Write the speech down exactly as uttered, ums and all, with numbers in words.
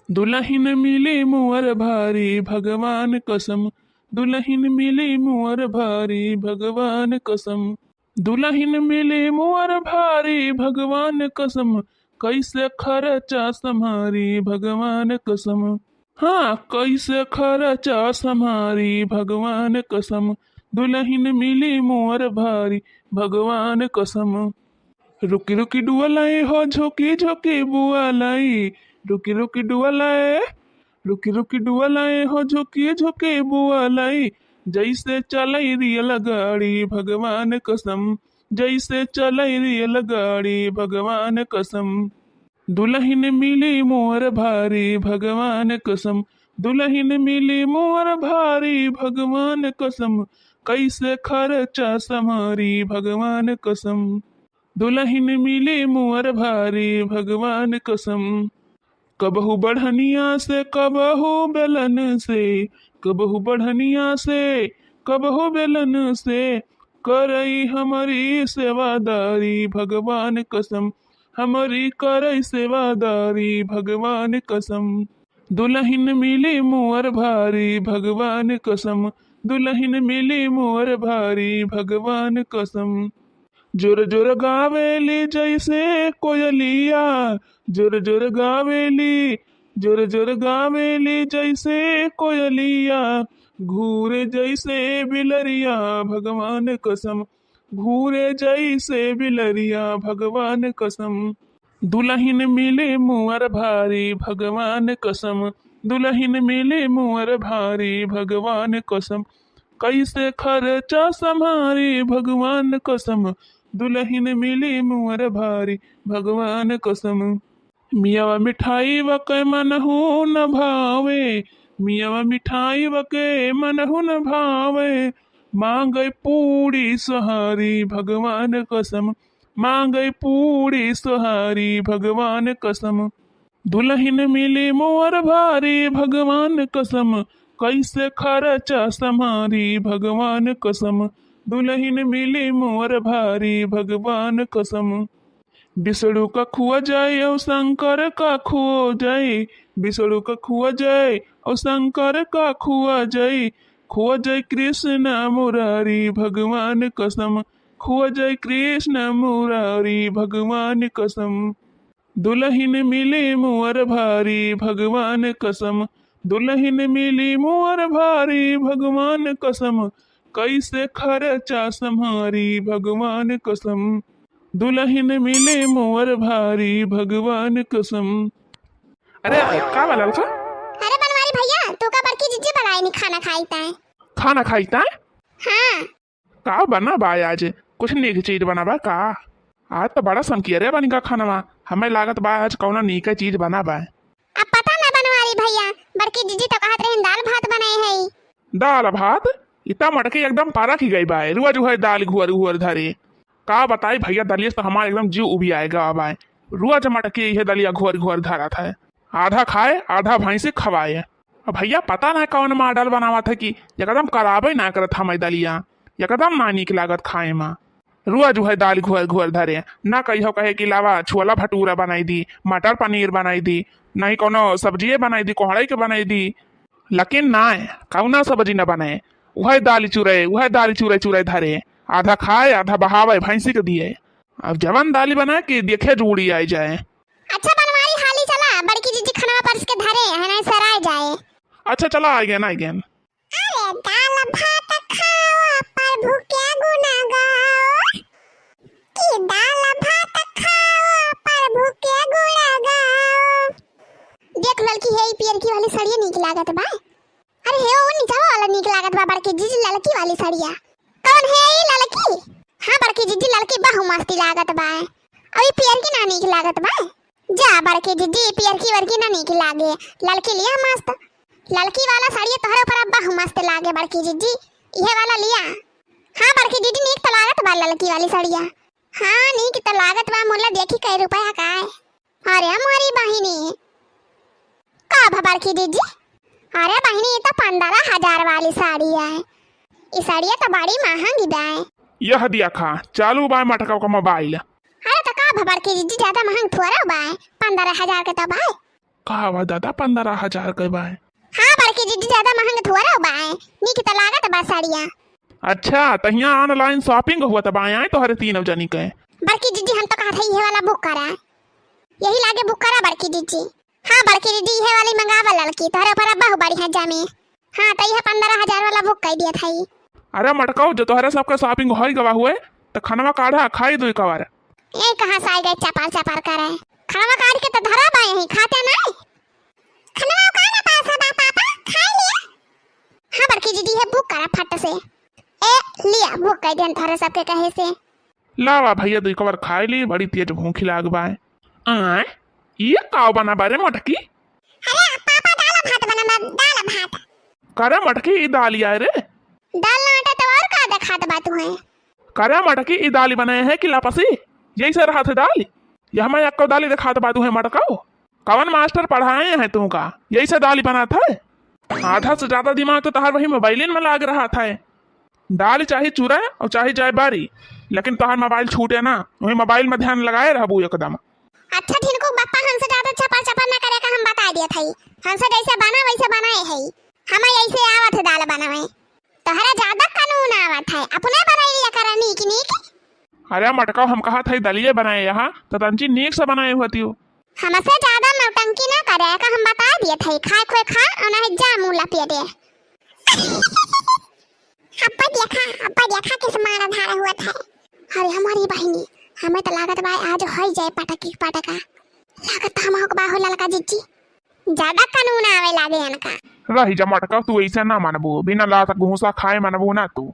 दुलहिन मिली मोर भारी भगवान कसम, दुलहिन मिली मोर भारी भगवान कसम। दुलहिन मिली मोर भारी भगवान कसम, कइसे खरचा सम्हारी भगवान कसम। हाँ, कइसे खरचा सम्हारी भगवान कसम, दुलहिन मिली मोर भारी भगवान कसम। रुकी रुकी डुअलाई हो झोंकी झोंकी बुआलाई, रुकी रुकी डुअलाई, रुकी रुकी डुअलाई हो झोंकी झोंकी बुआलाई, जइसे चलई रेलगाड़ी भगवान कसम, जइसे चलई रेलगाड़ी भगवान कसम। दुलहिन मिली मोर भारी भगवान कसम, दुलहिन मिली मोर भारी भगवान कसम, कइसे खरचा सम्हारी भगवान कसम। दुलहिन मिली मोर भारी भगवान कसम। कबहु बढ़निया से, कबहु बेलन से, कबहु बढ़निया से, कबहु बेलन से, करई हमरी सेवादारी भगवान कसम, हमरी करई सेवादारी भगवान कसम। दुलहिन मिली मोर भारी भगवान कसम, दुलहिन मिली मोर भारी भगवान कसम। जोर जोर गावेली जइसे कोयलिया, जोर जोर गावेली, जोर जोर गावेली जइसे कोयलिया, घूरे जइसे बिलरिया भगवान कसम, घूरे जइसे बिलरिया भगवान कसम। दुलहिन मिली मोर भारी भगवान कसम, दुलहिन मिली मोर भारी भगवान कसम, कइसे खरचा सम्हारी भगवान कसम, दुलहिन मिली मोर भारी भगवान कसम। मियवा मिठाई वके मनहु न भावे, मियवा मिठाई वके मनहु न भावे, मांगै पूड़ी सोहारी भगवान कसम, मांगै पूड़ी सोहारी भगवान कसम। दुलहिन मिली मोर भारी भगवान कसम, कइसे खरचा सम्हारी भगवान कसम, दुलहिन मिली मोर भारी भगवान कसम। विष्णु का खुआ जाई और शंकर का खुआ जाई, विष्णु का खुआ जाई और शंकर का खुआ जाई, खुआ जाई कृष्ण मुरारी भगवान कसम, खुआ जाई कृष्ण मुरारी भगवान कसम। दुलहिन मिली मोर भारी भगवान कसम, दुलहिन मिली मोर भारी भगवान कसम, कइसे खरचा सम्हारी भगवान कसम, दुलहिन मिली मोर भारी भगवान कसम। अरे, अरे, का बा ललका? अरे बनवारी भइया, तू का बड़की जिज्जी बनाए नी खाना खाई ताए? खाना खाई ताए? हाँ। का बना बा आज? कुछ नीक चीज बना बा का? आज तो बड़ा संकियरे बनी का खानवा। हमें लागत बा आज कौनो नीके चीज बना बा। अब पता ना बनवारी भइया, बड़की जिज्जी तो कहत रहिन दाल भात बनाए है। दाल भात? इतना मटकी एकदम पारा की गई बा। रोज उहे दाल घुअर घुअर धरे। का बताई भइया, दलिया से तो हमार एकदम जीव उबियाए गवा बा। रोज मटकी इहे दलिया घुअर घुअर धरत है। आधा खाए, आधा भैंसी खवाए। अब भइया पता ना कौन मॉडल बनावत है कि एकदम कराबे ना करत हमें दलिया, एकदम ना नीक लागत खाए में। रोज उहे दाल घुअर घुअर धरे, ना कहियो कहे कि लावा छोला भटूरा बनाई दी, मटर पनीर बनाई दी, नहीं कौनो सब्जिये बनाई दी, कोहड़े के बनाई दी, लेकिन ना, कौनो सब्जी ना बने, उहे दाल चुरे, उहे दाल चुरे चुरे धरे, आधा खाए आधा बहावे भैंसी के दिए। अब जवन दाली बना के देखे जूड़ी आई जाए। अच्छा बनवारी, हाली चला, बड़की जिज्जी खनवा परस के धरे है, नहीं सराय जाए। अच्छा चला, आ गया ना, आ गया। अरे दाल भात खाओ, प्रभु के गुण गाओ, कि दाल भात खाओ, प्रभु के गुण गाओ। देख ललकी, हे ई पियरकी वाली सड़िया नीक लागत बा। अरे हे, ओ नीचवा वाला नीक लागत बा, बड़की जिज्जी ललकी वाली सड़िया। कौन है ई ललकी? हाँ बड़की जिज्जी, ललकी बहु मस्ती लागत बा। अभी पियरकी ना नीक लागत बा। जा बड़की जिज्जी, पियरकी वरकी ना नीक लागे, ललकी लिया मस्त। ललकी वाला सड़िया तोहरे ऊपर अब बहु मस्त लागे बड़की जिज्जी, इहे वाला लिया। हाँ बड़की जिज्जी, नीक तो लागत बा ललकी वाली सड़िया। हाँ नीक तो लागत बा, मुल्ला देखी कै रुपया का है। अरे मोरी बहिनी, का भा बड़की जिज्जी? अरे बहिनी, ई तो पन्द्रह हजार वाली साड़ी है। ई साड़िया तो बड़ी महंगी बाय। यह दिया खा, चालू बाय मटका का मोबाइल। अरे तो का भा बड़की जिज्जी, ज्यादा महंग थोड़ा बाय, पन्द्रह हजार के तो बाय। का बा दादा, पन्द्रह हजार के बाय? हाँ बड़की जिज्जी, ज्यादा महंग थोड़ा बाय, नीक त लागत बा साड़िया। अच्छा, त हियाँ online shopping हुआ त बाय आए तोहरे तीनों जनी के? बड़की जिज्जी, हम तो कहत है इहे वाला book करा, यही लागे book करा बड़की जिज्जी। हाँ बड़की जिज्जी, इहे वाली मंगावा ललकी, तोहरे ऊपर अब्बा हो बढ़िया जामे। हाँ, त इहे पन्द्रह हजार वाला book कर दिया था। अरे मटकाऊ, जो तोहरे सबके shopping होई गवा हुए, त खनवा काढ़ा, खाई दुई कवर। ए, कहाँ से आई गए चपार चपार करे? खनवा काढ़ के त धरा बा यहीं, खाते नहीं। खनवा का ना पास है बा पापा, खाई लिया। हाँ बड़की जिज्जी, है book करा फट से। ए, लिया, book कर दिया तोहरे सबके कहे से। लावा भैया, दुई कवर खाई ली, बड़ी तेज भूख लाग बा। आय, ये का बना बा रे मटकी? अरे पापा, दाल भात बना बा, दाल भात। करे मटकी, ई दाल आय रे? दाल ना आटा तो और का देखात बा तुहे? करे मटकी, ई दाल बनाए है कि लापसी? यही से रहत है दाल? यह मैं एक्को दाल देखात बा तुहे मटकाओ? कवन मास्टर पढ़ाए हैं तुमका? यही से दाल बनात है? आधा से ज्यादा दिमाग तो तहार वही मोबाइलिन में लाग रहत है। दाल चाहे चूरा और चाहे जाए बारी, लेकिन तहार मोबाइल छूटे ना, वही मोबाइल में ध्यान लगाए रहबू एकदम। अच्छा ठिनकू बप्पा, हमसे ज्यादा चपर चपर ना करे का, हम बता दिया था। हमसे जैसे बना वैसे बनाए है, हम ऐसे आवत है दाल बनावे। तोहरा ज्यादा कानून आवत है, अपने बनाई लिया करा नीक नीक। अरे मटकाओ, हम कहा था दलिए बनाए यहाँ, तो तंची नीक से बनाए हुआ थियो। हमसे ज्यादा नौटंकी ना करे का, हम बता दिए थे, खाए खोए खा और नहीं जा मुंह लपिए दे। अब्बा देखा, अब्बा देखा किस मारा धारा हुआ था। अरे हमारी बहिनी, हमें तो लागत बा आज होई जाए पटकी पटका। लागत हम होक बा हो ललका जिज्जी। ज्यादा कानून आवे लागे इनका। रही जा मटका, तू ऐसे ना मानबू, बिना लात घूसा खाए मानबू ना तू।